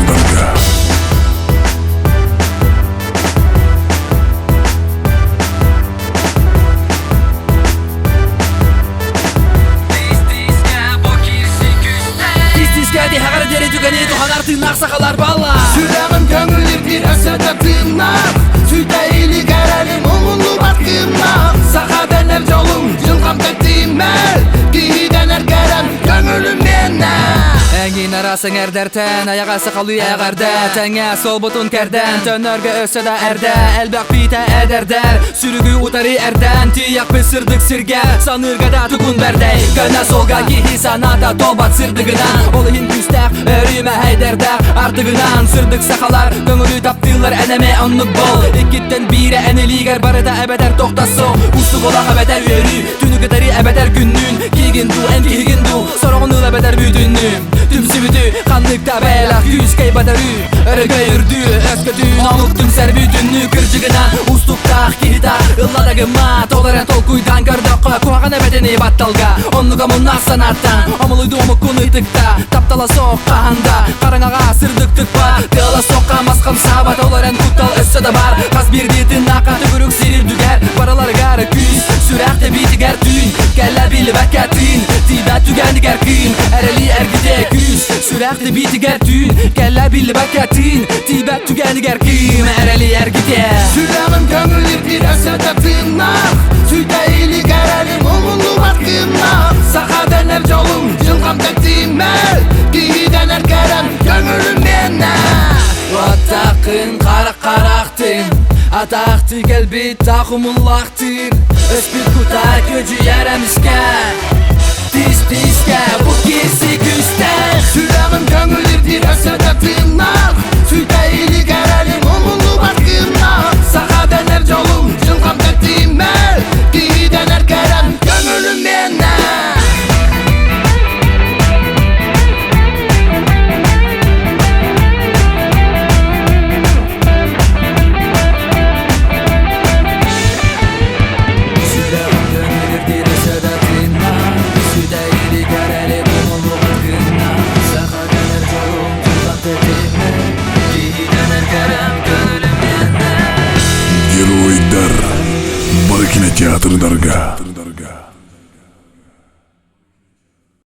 кинотеатрдарга. Тискэ тиһэҕэр диэри түгэни туһанар тыыннаах сахалар балла. Сүрэҕим көҥүлүр өссө да тыыннаах, Сүтэ илик эрэлим умуллубат кыымнаах. Саха дэнэр дьолум, дьылҕам тэтиммэр, Киһи дэнэр кэрэм, көҥүлүм миэнэ. Эҥин араас эҥэрдэртэн айаҕа сахалыы эҕэрдэ Тэҥэ суолбутун кэрдэн төннөргө өссө да эрдэ Элбэх биитэ эдэрдэр сүрүгү утары эрдэн Тиийэхпит сырдык сиргэ саныырга да тугун бэрдэй Көнө суолга киһи санаата туолбат сырдыгынан Ол иһин күүстээх өрүү мэһэйдэрдээх ардыгынан Сырдык сахалар көҥүлү таптыыллар эн эмиэ оннук бол Иккиттэн биирэ эн илиигэр барыта эбэтэр тохтосо Уустук олох эбэтэр үөрүү Түнү кытары эбэтэр күннүүн Киигин дуу эн киһигин дуу Сороҕун ыл эбэтэр бүтүннүү Түмсүбүтү ханнык да бэйэлээх күүскэй батарыы Өрөгөй үрдүү өскөтүүн омук түмсэр бүтүннүү Кырдьыгынан уустуктаах киһи ылла да гыммат Ол эрэн толкуйдаан көрдөххө куһаҕан эбэтини батталга Оннук омуннаах санааттан омулуйду омуккун ыйтыкта Таптала суох хаһан да хараҥаҕа сырдык тыкпат Тыала суохха мас хамсаабат Ол эрэн куттал өссө да баар Хас биирдии тыыннаахха төгүрүк сир үрдүгэр Барыларыгар күүс сүрэх тэбиитигэр түүн Кэлэ билбэккэ тыын Тиийбэт түгэнигэр кыын Эрэли эргитэ күүс сүрэх тэбиитигэр түүн Кэлэ билбэккэ тыын Тиийбэт түгэнигэр кыым Эрэли эргитэ Сүрэҕим көҥүлүр өссө да тыыннаах, Сүтэ илик эрэлим умуллубат кыымнаах. Саха дэнэр дьолум, дьылҕам тэтиммэр, Киһи дэнэр кэрэм, көҥүлүм миэнэ. Уоттааххын хара харахтын Атаахтыы кэлбит таах умуллаахтыыр Өспүт кутаа күөдьүйэр эмискэ Тис тискэ бу киирси күүстээх Сүрэҕим көҥүлүр өссө да тыыннаах, Сүтэ илик эрэлим умуллубат кыымнаах. Саха дэнэр дьолум, дьылҕам тэтиммэр, Киһи дэнэр кэрэм, көҥүлүм миэнэ. Сүрэҕим көҥүлүрдүүр өссө да тыыннаах Сүтэ илик эрэлим умуллубат кыымнаах Саха дэнэр дьолум дьылҕам тэтиммэр Киһи дэнэр кэрэм көҥүлүм миэнэ Геройдар бары кинотеатрдарга.